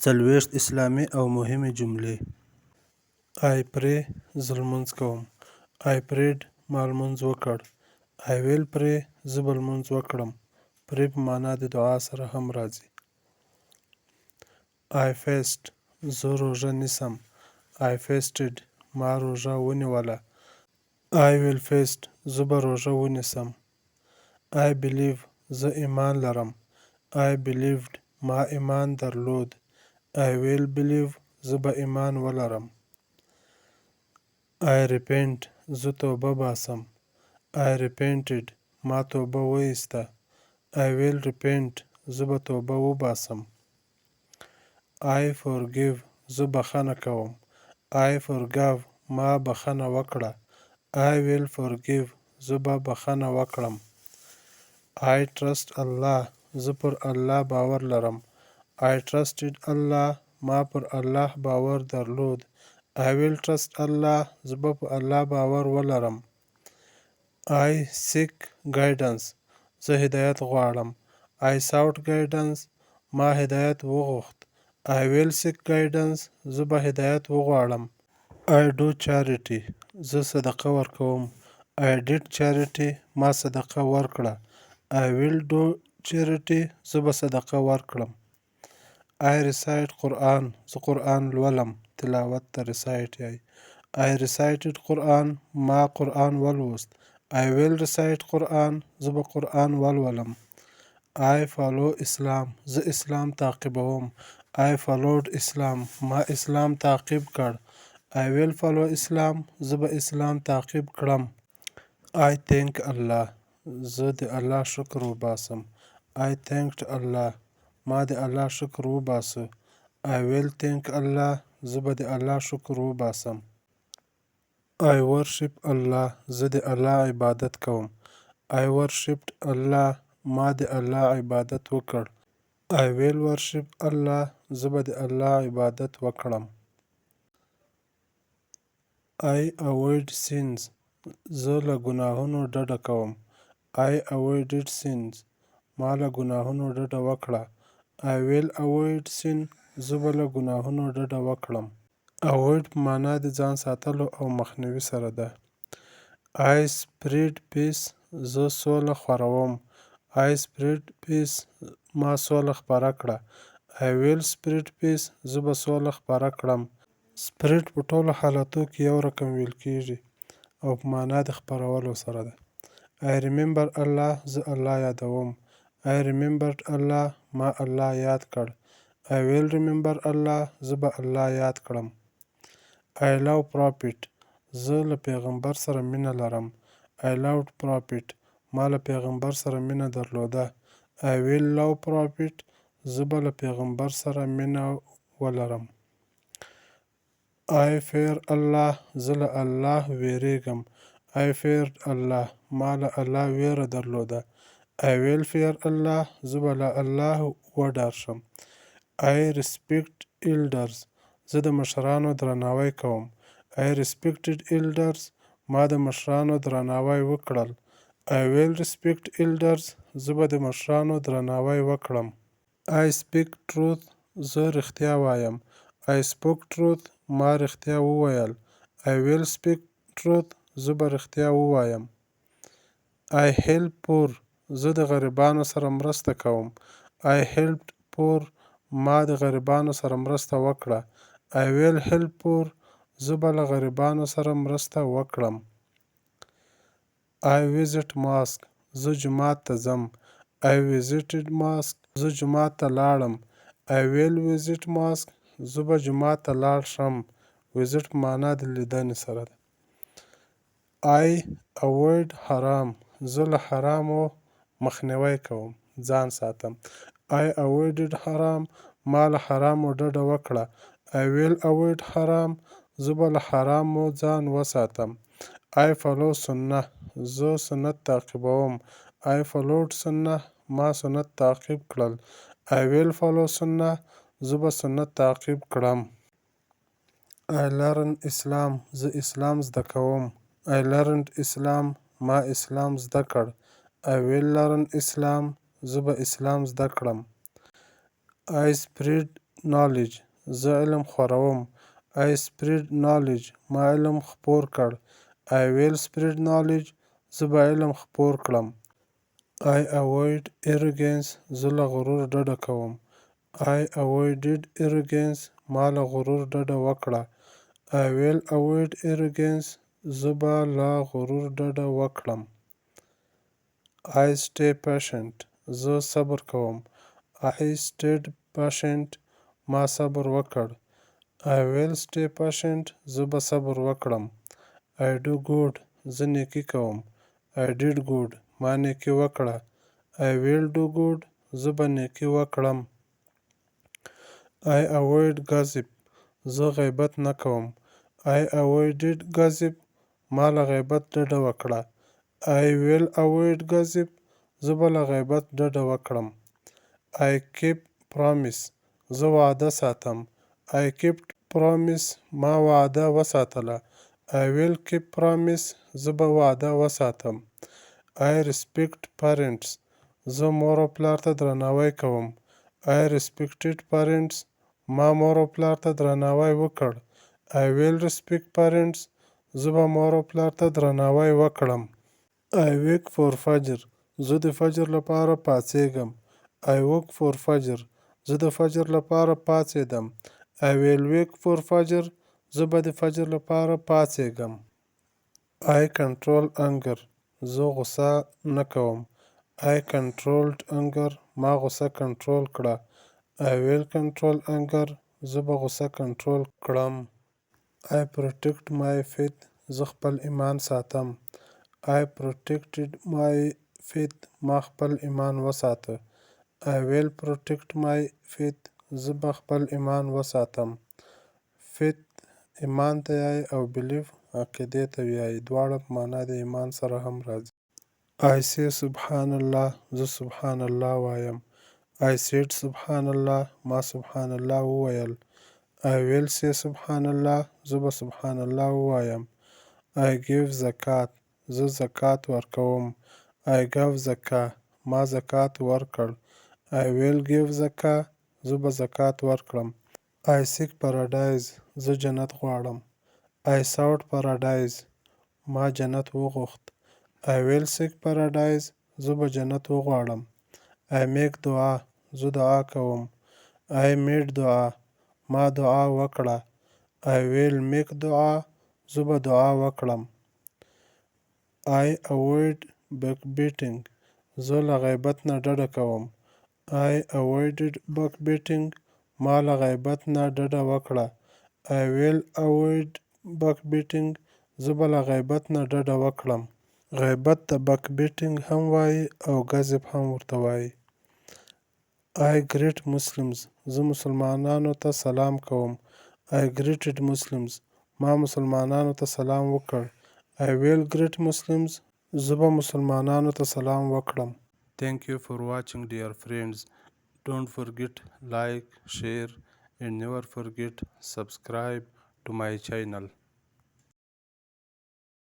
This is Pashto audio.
40 اسلامي او مهمې جملې. I pray، زه لمونځ کوم. I prayed، ما لمونځ وکړ. I will pray، زه به لمونځ وکړم. Pray په معنا د دعا سره هم راځي. I fast، زه روژه نیسم. I fasted، ما روژه ونیوله. I will fast، زه به روژه ونیسم. I believe، زه ایمان لرم. I believed، ما ایمان درلود. I will believe، زه به ایمان ولرم. I repent، زه توبه باسم. I repented، ما توبه وایسته. I will repent، زه به توبه وباسم. I forgive، زه بخښنه کوم. I forgave، ما بخښنه وکړه. I will forgive، زه به بخښنه وکړم. I trust Allah، زه پر الله باور لرم. I trusted Allah، ما پر الله باور درلود. I will trust Allah، زه به په الله باور ولرم. I seek guidance، زه هدایت غواړم. I sought guidance، ما هدایت وغوښت. I will seek guidance، زه به هدایت وغواړم. I do charity، زه صدقه ورکوم. I did charity، ما صدقه ورکړه. I will do charity، زه به صدقه ورکړم. I recite Quran، زه قرآن لولم. تلاوت ته recite وایي. I recited Quran، ما قرآن ولوست. I will recite Quran، زه به قرآن ولولم. I follow Islam، زه اسلام تعقیبوم. I followed Islam، ما اسلام تعقیب کړ. I will follow Islam، زه به اسلام تعقیب کړم. I thank Allah، زه د الله شکر وباسم. I thanked Allah، ما د الله شکر وباسه. I will thank Allah، زه به د الله شکر وباسم. I worship Allah، زه د الله عبادت کوم. I worshipped Allah، ما د الله عبادت وکړ. I will worship Allah، زه به د الله عبادت وکړم. I avoid sins، زه له ګناهونو ډډه کوم. I avoided sins، ما له ګناهونو ډډه وکړه. I will avoid sin، زه به له ګناهونو ډډه وکړم. Avoid په معنا د ځان ساتلو او مخنیوي سره ده. I spread peace، زه سوله خوروم. I spread peace، ما سوله خپره کړه. I will spread peace، زه به سوله خپره کړم. Spread په ټولو حالتو کې یو رقم ویل کیږي او په معنا د خپرولو سره ده. I remember Allah، زه الله یادوم. I remembered Allah، ما الله یاد کړ. I will remember Allah، زه به الله یاد کړم. I love Prophet، زه له پیغمبر سره مینه لرم. I loved Prophet، ما له پیغمبر سره مینه درلوده. I will love Prophet، زه به له پیغمبر سره مینه ولرم. I fear Allah، زه له الله ویریږم. I feared Allah، ما له الله ویره درلوده. I will fear Allah، زه به له الله وډار شم. I respect elders، زه د مشرانو درناوی کوم. I respected elders، ما د مشرانو درناوی وکړل. I will respect elders، زه به د مشرانو درناوی وکړم. I speak truth، زه رښتیا وایم. I spoke truth، ما رښتیا وویل. I will speak truth، زه به رښتیا ووایم. I help poor، زه د غریبانو سره مرسته کوم. I helped poor، ما د غریبانو سره مرسته وکړه. I will help poor، زه به له غریبانو سره مرسته وکړم. I visit mosque، زه جومات ته ځم. I visited mosque، زه جومات ته لاړم. I will visit mosque، زه به جومات ته لاړ شم. Visit په معنا د لیدنې سره ده. I avoid haram، زه له حرامو مخنیوی کوم، ځان ساتم. I avoided haram، ما له حرامو ډډه وکړه. I will avoid haram، زه به له حرامو ځان وساتم. I follow sunnah، زه سنت تعقیبوم. I followed sunnah، ما سنت تعقیب کړل. I will follow sunnah، زه به سنت تعقیب کړم. I learn Islam، زه اسلام زده کوم. I learned Islam، ما اسلام زده کړ. I will learn Islam، زه به اسلام زده کړم. I spread knowledge. زه علم خوروم. I spread knowledge. ما علم خپور کړ. I will spread knowledge. زه به علم خپور کړم. I avoid arrogance. زه له غرور ډډه کوم. I avoided arrogance. ما له غرور ډډه وکړه. I will avoid arrogance. زه به له غرور ډډه وکړم. I stay patient. زه صبر کوم. I stayed patient. ما صبر وکړ. I will stay patient. زه به صبر وکړم. I do good. زه نیکي کوم. I did good. ما نیکي وکړه. I will do good. زه به نیکي وکړم. I avoid gossip. زه غیبت نه کوم. I avoided gossip. ما له غیبت ډډه وکړه. I will avoid gossip. زه به له غیبت ډډه وکړم. I keep promise. زه وعده ساتم. I kept promise. ما وعده وساتله. I will keep promise. زه به وعده وساتم. I respect parents. زه مور او پلار ته درناوی کوم. I respected parents. ما مور او پلار ته درناوی وکړ. I will respect parents. زه به مور او پلار ته درناوی وکړم. I wake for Fajr. زه د فجر لپاره پاڅېږم. I woke for Fajr. زه د فجر لپاره پاڅېدم. I will wake for Fajr. زه به د فجر لپاره پاڅېږم. I control anger. زه غوسه نه کوم. I controlled anger. ما غوسه کنټرول کړه. I will control anger. زه به غوسه کنټرول کړم. I protect my faith. زه خپل ایمان ساتم. I protected my faith. ما خپل ایمان وساته. I will protect my faith. زه به خپل ایمان وساتم. Faith ایمان ته وایي او belief عقیدې ته وایي، دواړه په معنا د ایمان سره هم راځي. I say سبحان الله. زه سبحان الله وایم. I said سبحان الله. ما سبحان الله وویل. I will say سبحان الله. زه به سبحان الله ووایم. I give زکات. زه زکات ورکوم. I gave zakah. ما زکات ورکړ. I will give zakah. زه به زکات ورکړم. I seek paradise. زه جنت غواړم. I sought paradise. ما جنت وغوښت. I will seek paradise. زه به جنت وغواړم. I make dua. زه دعا کوم. I made dua. ما دعا وکړه. I will make dua. زه به دعا وکړم. I avoid backbiting. زه له غیبت نه ډډه کوم. I avoided backbiting. ما له غیبت نه ډډه وکړه. I will avoid backbiting. زه به له غیبت نه ډډه وکړم. غیبت ته backbiting هم وایي او gossip هم ورته وایي. I greet Muslims. زه مسلمانانو ته سلام کوم. I greeted Muslims. ما مسلمانانو ته سلام وکړ. I will greet Muslims. زه به مسلمانانو ته سلام وکړم. Thank you for watching, dear friends. Don't forget like, share and never forget subscribe to my channel.